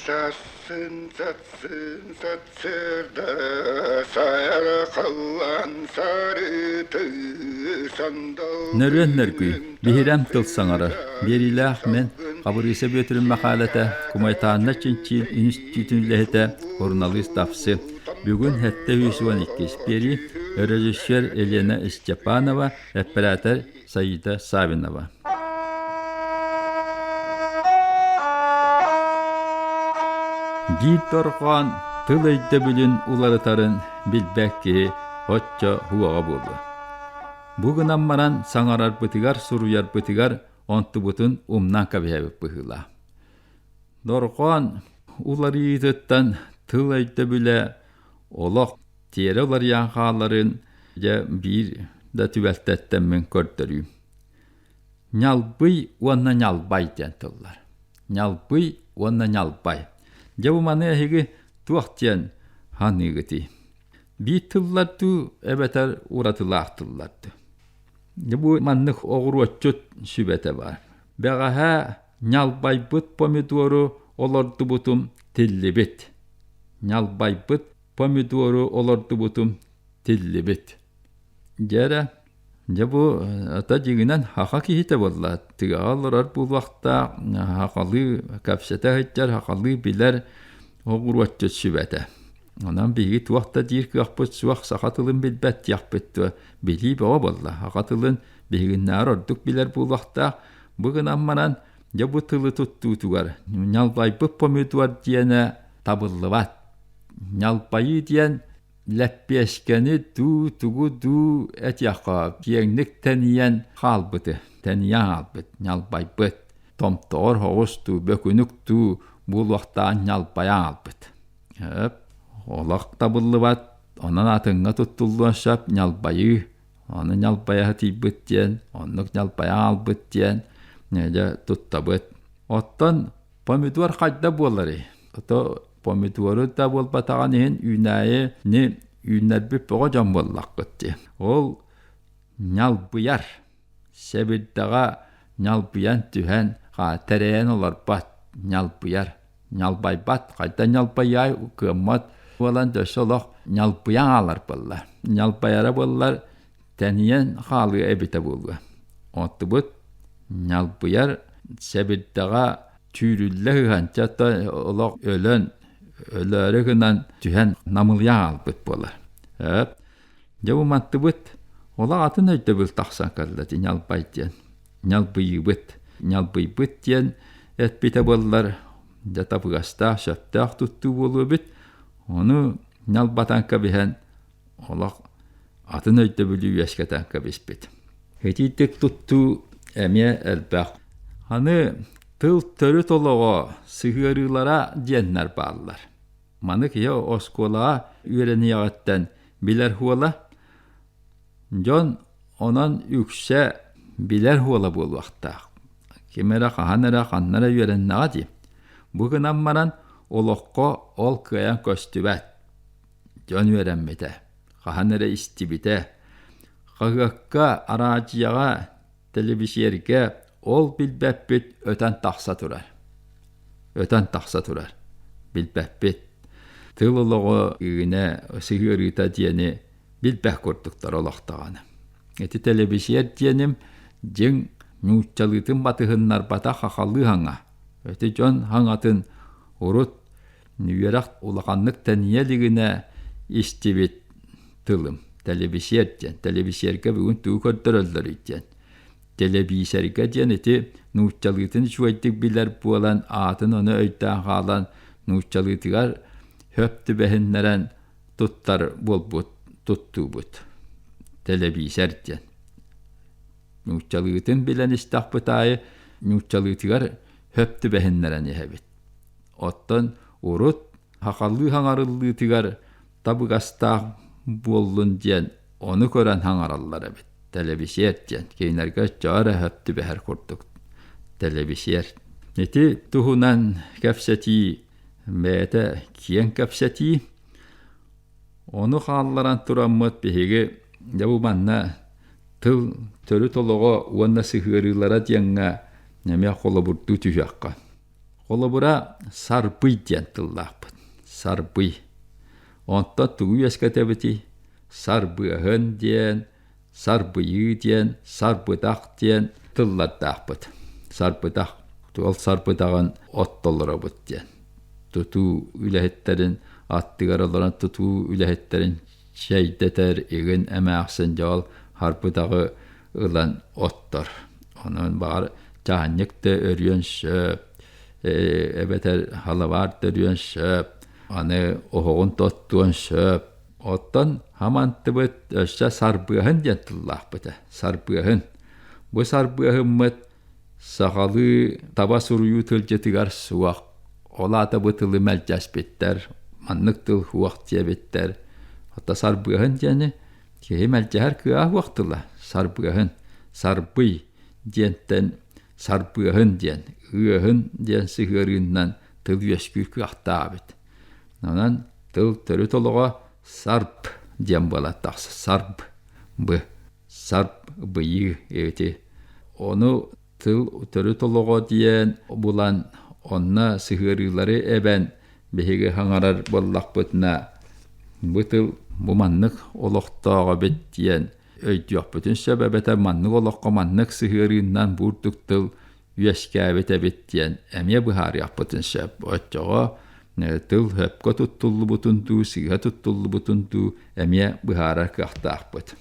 Сарсын сарсын сарсыарда сайара халлаан сарыты сандал Нөрүөн нөргүй, биһирэм тыл саҥарар, биэриилээх мин Хабырыыса Бүөтүрүн мэхээлэтэ, Кумайтаанна чинчиир үнүстүүтүн үлэһитэ, суруналыыс Тапсы. Бүгүн 712 биэрии, режиссер Елена Степанова, эппэрээтэр Саида Савинова. Биир дорҕоон тыл өйдөбүлүн уларытарын билбэт киһи оччо уоҕа буолуо. Бу гынан баран саҥарарбытыгар, суруйарбытыгар онтубутун умнан кэбиһэбит быһыылаах. Дорҕоон уларыйыытыттан тыл өйдөбүлэ олох тиэрэ уларыйан хааларын дьэ биир да түбэлтэттэн мин көрдөрүүм. Ньалбый уонна ньалбай диэн тыллар. Ньалбый уонна ньалбай. Дьэ бу маны эһиги туох диэн саныыгытый? Биир тыллар дуу эбэтэр уратылаах тыллар дуу? Дьэ бу маннык оҕуруотчут сүбэтэ баар. Бэҕэһээ ньалбайбыт помидору олордубутум тиллибит. Ньалбайбыт помидору олордубутум тиллибит. Дьэ дьэ бу ата дьиҥинэн саха киһитэ буолла тыаҕа олорор буолуохтаах сахалыы кэпсэтэ сылдьар сахалыы билэр оҕуруотчут сүбэтэ. Онон биһиги туох да диир кыахпыт суох саха тылын билбэт диэхпит дуо билии бөҕө буолла саха тылын биһигиннээҕэр ордук билэр буолуохтаах бу гынан баран дьэ бу тылы туттуутугар ньалбайбыт помидор диэнэ табыллыбат Ньалбайыы диэн лэппиэскэни дуу, тугу дуу этиэххэ киэҥник тэнийэн хаалбыты, тэнийэн хаалбыт, ньалбайбыт, томтоҕор соҕус дуу, бөкүнүк дуу буолуохтаан ньалбайан хаалбыт. Олох табыллыбат, онон атыҥҥа туттуллуон сөп ньалбайыы, ону ньалбайа тиийбит диэн, оннук ньалбайан хаалбыт диэн дьэ туттабыт. Оттон помидор хайда буоларый? Ото помидору да буолбатаҕын иһин үүнээйини үүннэрбит бөҕө дьон буоллаххыт дии. Ол ньалбыйар, сэбирдэҕэ ньалбыйан түһэн тэрэйэн олорбот, ньалбыйар, ньалбайбат, хайда ньалбайаай кыаммат буолан өссө олох ньалбыйан хаалар буолла. Ньалбайара буоллар тэнийэн хаалыа эбитэ буолуо. Оттубут ньалбыйар сэбирдэҕэ түүрүллэ ыһан, чэ олох өлөн, өлөөрү гынан түһэн намылыйан хаалбыт буолар. Эп. Дьэ бу мантыбыт олох атын өйдөбүл тахсан кэллэ ити ньалбай диэн. Ньалбыйыыбыт. Ньалбыйбыт диэн эппитэ буоллар, дьэ табыгастаах, сөптөөх туттуу буолуо эбит. Ону ньалбатан кэбиһэн олох атын өйдөбүлү үөскэтэн кэбиспит. Итиитик туттуу эмиэ элбэх. Аны тыл төрүт олоҕо сыһыарыылара диэннэр бааллар. Маны киһи оскуолаҕа үөрэниэҕиттэн билэр хуола. Дьон онон үксэ билэр хуола буолуохтаах. Ким эрэ хаһан эрэ ханна эрэ үөрэннэҕэ дии. Бу гынан баран олоххо ол кыайан көстүбэт. Дьон үөрэммитэ, хаһан эрэ истибитэ. Хаһыакка, араадьыйаҕа, тэлэбисиэргэ ол билбэппит өтөн тахса турар. Өтөн тахса турар. Билбэппит. Тыл олоҕо үүнэ сыһыарыыта диэни билбэт курдуктар олохтоҕуна. Ити тэлэбисиэр диэним дьиҥ нууччалыытын батыһыннарбатах хахалыы хаҥа. Ити дьон хаҥатын урут Үөрэх улаханнык тэнийэ илигинэ истибит тылым тэлэбисиэр диэн. Тэлэбисиэргэ бүгүн тугу көрдөрөллөрүй диэн. Тэлэбиисэргэ диэн ити нууччалыытын үчүгэйдик билэр буолан аатын ону өйдөөн хаалан нууччалыытыгар хөп түбэһиннэрэн туттар буолбут туттуубут. Тэлэбиисэр диэн. Нууччалыытын билэн истэхпит аайы нууччалыытыгар хөп түбэһиннэрэн иһэбит. Оттон урут сахалыы хаҥарыллыытыгар табыгастаах буоллун диэн ону көрөн хаҥараллар эбит. Тэлэбисиэр диэн кинилэргэ оччоҕо эрэ сөп түбэһэр курдук тэлэбисиэр. Ити туһунан кэпсэтии бэйэтэ киэҥ кэпсэтии. Ону хаалларан тураммыт биһиги дьэ бу манна тыл төрүт олоҕо уонна сыһыарыылара диэҥҥэ эмиэ холобурдуу түһүөххэ. Холобура, сарбый диэн тыллаахпыт. Сарбый. Онтон тугу үөскэтэбитий? Сарбыаһын диэн, сарбыйыы диэн, сарбыдах диэн тыллардаахпыт. Сарбыдах. Ол сарбыдаҕын оттолоробут диэн. Тутуу үлэһиттэрин аттыгар олорон тутуу үлэһиттэрин чэйдэтэр игин эмээхсин дьол харбыдаҕы ылан оттор. Онон баҕар чаанньык да өрүөн сөп, эбэтэр халабаар да өрүөн сөп, аны оһоҕун тоттуон сөп. Оттон хамантыбыт өссө сарбыаһын диэн тыллаахпыт ээ, сарбыаһын. Бу сарбыаһыммыт сахалыы таба суруйуу тылдьытыгар суох. Ол аата бу тылы мэлдьэспиттэр, маннык тыл суох диэбиттэр. Хата сарбыаһын диэни киһи мэлдьэһэр кыаҕа суох тыла. Сарбыаһын, сарбый диэнтэн сарбыаһын диэн, ыаһын диэн сыһыарыыннан тыл үөскүүр кыахтаах эбит. Онон тыл төрүт олоҕо сарп диэн буолан тахсар. Сарп б сарп быйыы эбити. Ону тыл төрүт олоҕо диэн булан онно сыһыарыылары эбэн биһиги хаҥарар буоллахпытына бу тыл бу маннык олохтоох эбит диэн өйдүөхпүтүн сөп эбэтэр маннык олоххо маннык сыһыарыыннан бу үрдүк тыл үөскээбит эбит диэн эмиэ быһаарыахпытын сөп. Оччоҕо тыл сөпкө туттуллубутун дуу, сыыһа туттуллубутун дуу эмиэ быһаарар кыахтаахпыт.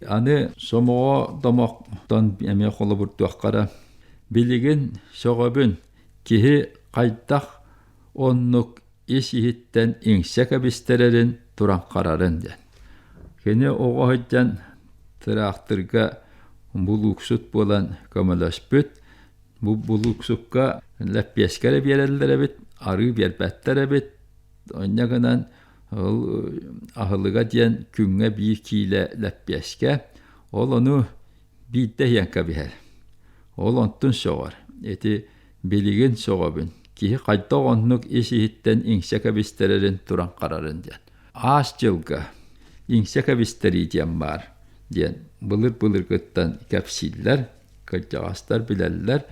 Аны сомоҕо домохтон эмиэ холобурдуохха эрэ. Билигин сөҕөбүн, киһи хайдах оннук ис-иһиттэн иҥсэ кэбистэрэрин тураҥхарарын диэн. Кини оҕо сылдьан тыраахтырга булууксут буолан көмөлөспүт. Бу булууксукка лэппиэскэ эрэ биэрэллэр эбит, арыы биэрбэттэр эбит. Онньо гынан ол аһылыга диэн күҥҥэ биир киилэ лэппиэскэ. Ол ону биирдэ иһэн кэбиһэр. Ол онтун сөҕөр. Ити билигин сөҕөбүн. Киһи хайдах оннук ис-иһиттэн иҥсэ кэбистэрэрин туран харарын диэн. Аас дьылга иҥсэ кэбистэрии диэн баар диэн былыр-былыргыттан кэпсииллэр, кырдьаҕастар билэллэр.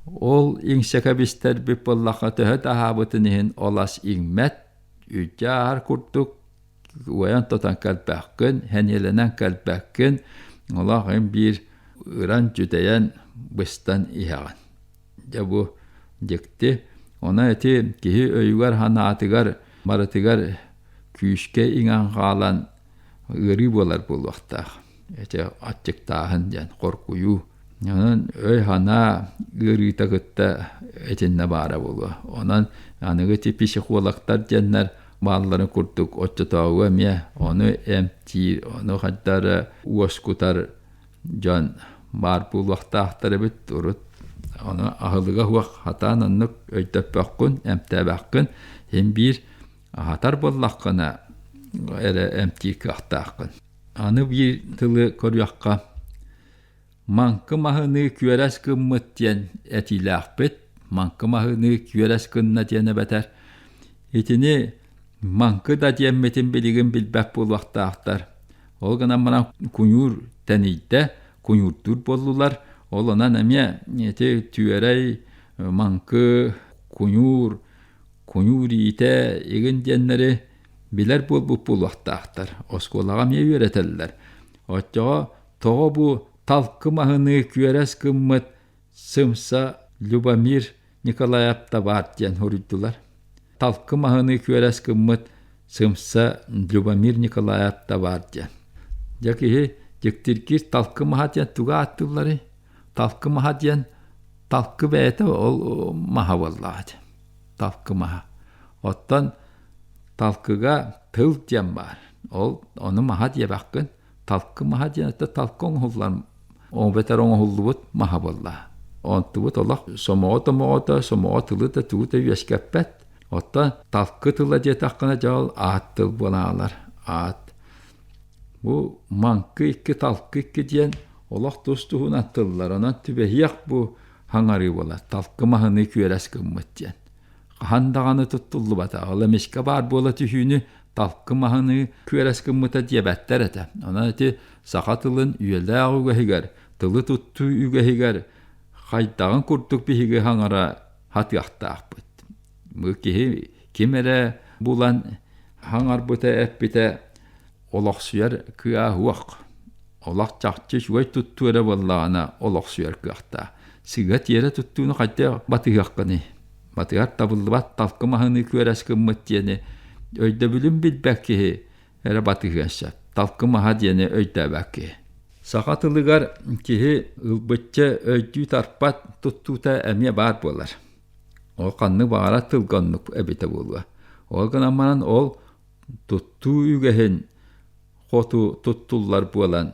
Ол иҥсэ кэбистэрбит буоллахха төһө да аһаабытын иһин ол ас иҥмэт, үддьэ ааһар курдук уойан тотон кэлбэккин, сэниэлэнэн кэлбэккин, олох эн биир ыран дьүдэйэн быстан иһэҕин. Дьэ бу дьикти. Онон ити киһи өйүгэр-санаатыгар барытыгар күүскэ иҥэн хаалан ыарыы буолар буолуохтаах. Ити аччыктааһын диэн хоргуйуу. Онон өй-санаа ыарыыта кытта итиннэ баара буолуо. Онон аныгы ити психологтар диэннэр баалларын курдук оччотооҕуга эмиэ ону эмтиир, ону хайдах эрэ уоскутар дьон баар буолуохтаахтар эбит урут. Ону аһылыга суох хатаан оннук өйдөппөккүн, эмтээбэккин син биир аһатар буоллаххына эрэ эмтиир кыахтааххын. Аны биир тылы көрүөххэ Маҥкы маһыныы күөрэс гыммыт диэн этиилээхпит. Маҥкы маһыныы күөрэс гынна диэн эбэтэр итини маҥкы да диэммитин билигин билбэт буолуохтаахтар. Ол гынан баран куйуур тэнийдэ, куйуурдуур буоллулар. Ол онон эмиэ ити түөрэй, маҥкы, куйуур, куйуур иитэ игин диэннэри билэр буолбут буолуохтаахтар. Оскуолаҕа эмиэ үөрэтэллэр. Оччоҕо Тоҕо бу талкы маһыныы күөрэс гыммыт сымса Любомир Николаев да баар диэн суруйдулар. Талкы маһыныы күөрэс гыммыт сымса Любомир Николаев да баар диэн. Дьэ киһи дьиктиргиир талкы маһа диэн тугу ааттыылларый? Талкы маһа диэн талкы бэйэтэ ол маһа буоллаҕа дии. Талкы маһа. Оттон талкыга тыл диэн баар. Ол ону маһа диэбэккин. Талкы маһа диэн это талкы оҥоһуллар эбэтэр оҥоһуллубут маһа буолла. Онтубут олох сомоҕо томоҕото, сомоҕо тылы да тугу да үөскэппэт. Оттон талкы тыла диэтэххинэ дьэ ол аат тыл буолаалар. Аат. Бу маҥкы икки, талкы икки диэн олох тус-туһунан тыллар. Онон түбэһиэх бу хаҥарыы буолар. Талкы маһыныы күөрэс гыммыт диэн. Хаһан даҕаны туттуллубата. Ол эмискэ баар буола түһүүнү талкы маһыныы күөрэс гыммыта диэбэттэр этэ. Онон ити саха тылын үйэлээх үгэһигэр, тылы туттуу үгэһигэр хайдаҕын курдук биһиги хаҥара хатыахтаахпыт. Бу киһи ким эрэ булан хаҥарбыта эппитэ олохсуйар кыа суох. Олох чахчы үчүгэй туттуу эрэ буоллаҕына олохсуйар кыахтаах. Сыыһа тиэрэ туттууну хайдах батыһыаххыный? Батыһар табыллыбат талкы маһыныы күөрэс гыммыт диэни өйдөбүлүн билбэт киһи эрэ батыһыан сөп. Талкы маһа диэни өйдөөбөт киһи. Саха тылыгар киһи ылбычча өйдүү тарпат туттуута эмиэ баар буолар. Ол ханнык баҕарар тылга оннук эбитэ буолуо. Ол гынан баран ол туттуу үгэһин хоту туттуллар буолан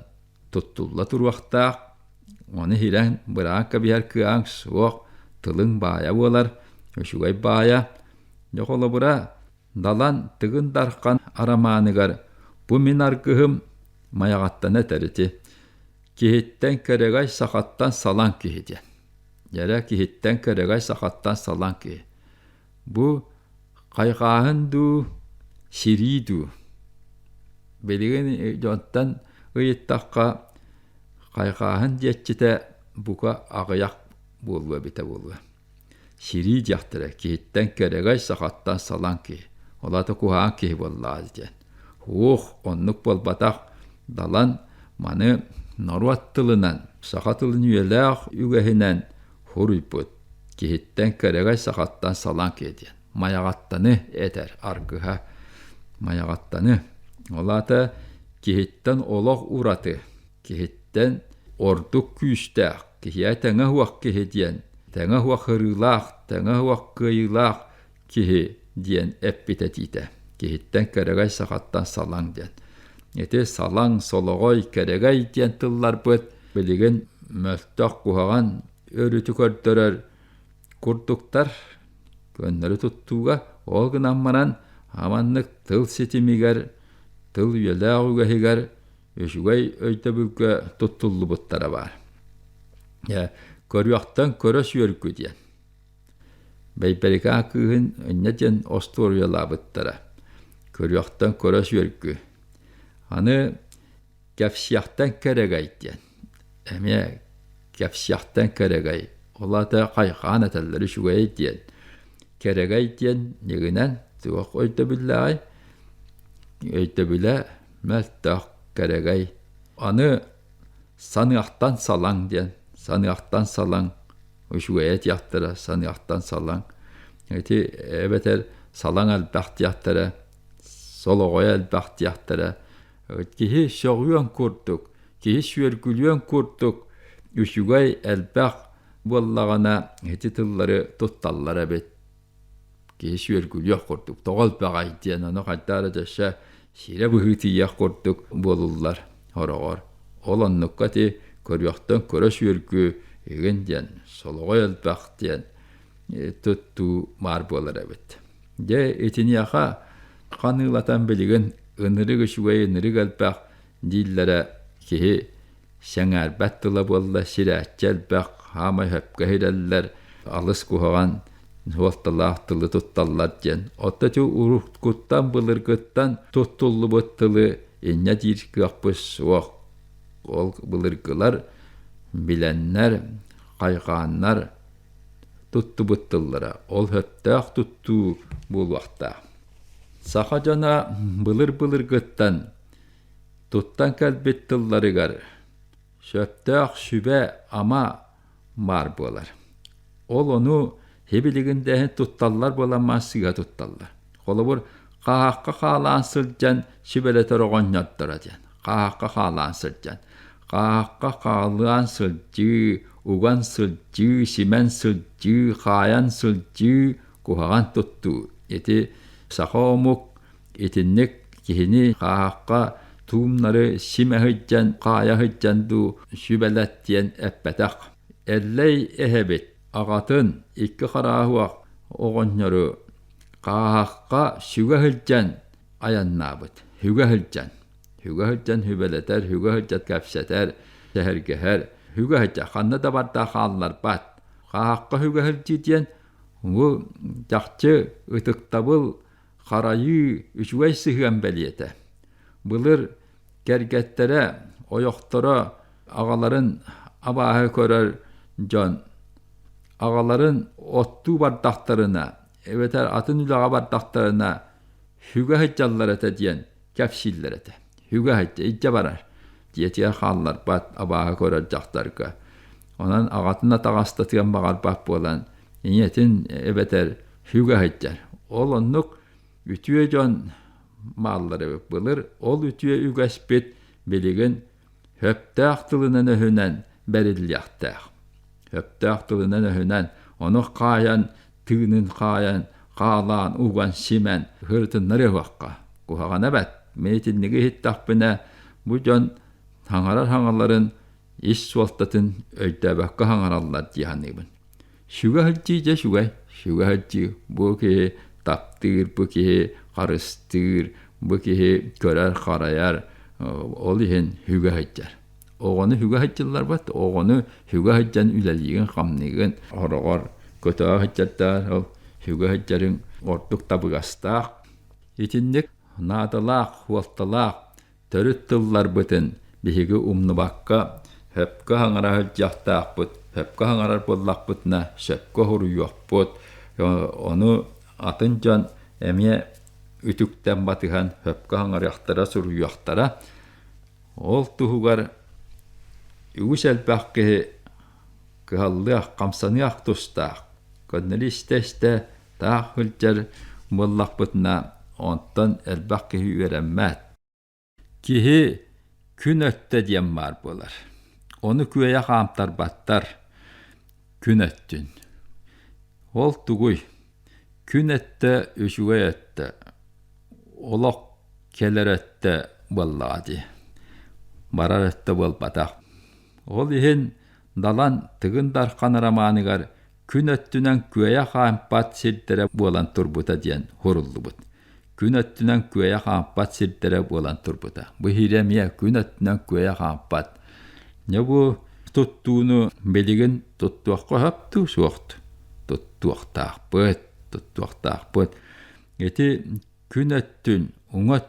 туттулла туруохтаах. Ону иһирэн быраан кэбиһэр кыаҕыҥ суох, тылыҥ баайа буолар, үчүгэй баайа. Дьэ холобура, Далан Тыгын Дархан арамааныгар бу мин аргыһым Майаҕаттан этэр ити киһиттэн кэрэгэй сахаттан салаҥ киһи диэн. Дьэрэ киһиттэн кэрэгэй сахаттан салаҥ киһи. Бу хайҕааһын дуу, сирии дуу? Билигин дьонтон ыйыттахха, хайҕааһын диэччитэ бука аҕыйах буолуо эбитэ буолуо. Сирии диэхтэрэ киһиттэн кэрэгэй сахаттан салаҥ киһи. Ол аата куһаҕан киһи буоллаҕа диэн. Уох, оннук буолбатах. Далан маны норуот тылынан, саха тылын үйэлээх үгэһинэн суруйбут. Киһиттэн кэрэгэй сахаттан салаҥ киһи диэн. Майаҕаттаны этэр аргыһа. Майаҕаттаны. Ол аата киһиттэн олох ураты, киһиттэн ордук күүстээх, киһиэхэ тэҥэ суох киһи диэн, тэҥэ суох ырыылаах, тэҥэ суох кыайыылаах киһи диэн эппит этиитэ. Киһиттэн кэрэгэй сахаттан салаҥ диэн. Ити салаҥ, солоҕой, кэрэгэй диэн тылларбыт билигин мөлтөх, куһаҕан өрүтү көрдөрөр курдуктар. Көннөрү туттууга ол гынан баран аманнык тыл ситимигэр, тыл үйэлээх үгэһигэр үчүгэй өйдөбүлгэ туттуллубуттара баар. Көрүөхтэн көрө сүөргү диэн. Бэйбэрикээн кыыһын инньэ диэн остуоруйалаабыттара. Көрүөхтэн көрө сүөргү. Аны кэпсиэхтэн кэрэгэй диэн. Эмиэ кэпсиэхтэн кэрэгэй. Ол аата хайҕаан этэллэр үчүгэй диэн. Кэрэгэй диэн ньигинэн туох өйдөбүллээҕий? Өйдөбүлэ мөлтөх, кэрэгэй. Аны саныахтан салаҥ диэн, саныахтан салаҥ, үчүгэйэ диэхтэрэ, саныахтан салаҥ. Ити эбэтэр салаҥ элбэх диэхтэрэ, солоҕойо элбэх диэхтэрэ. Киһи сөҕүөн курдук, киһи сүөргүлүөн курдук үчүгэй элбэх буоллаҕына ити тыллары тутталлар эбит. Киһи сүөргүлүөх курдук, тоҕо элбэҕэй диэн ону хайдах эрэ дьөссө сирэ быһыытыйыах курдук буолуллар сороҕор. Ол оннукка ити көрүөхтэн көрө сүөргү игин диэн, солоҕой элбэх диэн туттуу баар буолар эбит. Дьэ итиниэхэ ханыылатан билигин ынырык үчүгэй, ынырык элбэх дииллэрэ киһи сэҥээрбэт тыла буолла, сирээччи элбэх, хаамай сөпкө иһирэллэр, алыс куһаҕан суолталаах тылы тутталлар диэн. Оттон ити уруккуттан былыргыттан туттуллубут тылы инньэ диир кыахпыт суох. Ол былыргылар билэннэр, хайҕааннар туттубут тыллара. Ол сөптөөх туттуу буолуохтаах. Саха дьоно былыр-былыргыттан туттан кэлбит тылларыгар сөптөөх сүбэ-ама баар буолар. Ол ону һибилигин да иһин тутталлар буолан сыыһа тутталлар. Холобур, хаһаахха хаалаан сылдьан сүбэлэтэр оҕонньотторо диэн. Хаһаахха хаалаан сылдьан. Хаһаахха хаалаан сылдьыы, уган сылдьыы, симэн сылдьыы, хаайан сылдьыы, куһаҕан туттуу. Ити саха омук Итинник киһини хааһахха туумнары симэ сылдьан, хаайа сылдьан дуу сүбэлэт диэн эппэтэх. Эллэй эһэбит аҕатын икки харааһыах оҕонньору хааһахха сүгэ сылдьан айаннаабыт. Сүгэ сылдьан. Сүгэ сылдьан сүбэлэтэр, сүгэ сылдьан кэпсэтэр, сэһэргэһэр. Сүгэ сылдьан ханна да барда хаалларбат. Хааһахха сүгэ сылдьыы диэн бу чахчы ытыктабыл Харайыы үчүгэй сыһыан бэлиэтэ. Былыр кэргэттэрэ, ойохторо аҕаларын абааһы көрөр дьон. Аҕаларын оттуу бардахтарына эбэтэр атын үлэҕэ бардахтарына сүгэ сылдьаллар этэ диэн кэпсииллэр этэ. Сүгэ сылдьа, илдьэ барар. Дьиэтигэр хаалларбат, абааһы көрөр дьахтарга. Онон аҕатын атаҕастатыан баҕарбат буолан, ийэтин эбэтэр сүгэ сылдьар. Ол оннук үтүө дьон бааллар эбит. Былыр ол үтүө үгэспит билигин сөптөөх тылынан-өһүнэн бэриллиэхтээх. Сөптөөх тылынан-өһүнэн ону хаайан, тыынын хаайан, хаалаан, уган, симэн сырытыннарыахха. Куһаҕана эбэт. Мин итинниги иһиттэхпинэ, бу дьон саҥарар саҥаларын ис суолтатын өйдөөбөккө саҥараллар дии саныыбын. Сүгэ сылдьыы дьэ үчүгэй. Сүгэ сылдьыы бу киһи таптыыр, бу киһи харыстыыр, бу киһи көрөр-харайар, ол иһин сүгэ сылдьар. Оҕону сүгэ сылдьылларбат, оҕону сүгэ сылдьан үлэлиигин-хамныыгын, хороҕор көтөҕө сылдьардаах, ол сүгэ сылдьарыҥ ордук табыгастаах. Итинник наадалаах, суолталаах төрүт тылларбытын биһиги умнубакка сөпкө саҥара сылдьыахтаахпыт, сөпкө саҥарар буоллахпытына сөпкө суруйуохпут, ону атын дьон эмиэ үтүктэн батыһан сөпкө саҥарыахтара, суруйуохтара. Ол туһугар үгүс элбэх киһи кыһаллыах, хамсаныах тустаах. Көннөрү истэ-истэ таах сылдьар буоллахпытына, онтон элбэх киһи үөрэммэт. Киһи күн өттө диэн баар буолар. Ону күөйэ хаамтарбаттар күн өттүн. Ол тугуй? Күн өттө үчүгэй өттө, олох кэлэр өттө буоллаҕа дии. Барар өттө буолбатах. Ол иһин Далан Тыгын Дархан романыгар күн өттүнэн күөйэ хаампат сирдэрэ буолан турбута диэн суруллубут. Күн өттүнэн күөйэ хаампат сирдэрэ буолан турбута. Бу иһирэ эмиэ күн өттүнэн күөйэ хаампат. Дьэ бу туттууну билигин туттуохха сөп дуу, суох дуу? Туттуохтаахпыт, туттуохтаахпыт. Ити күн өттүн уҥа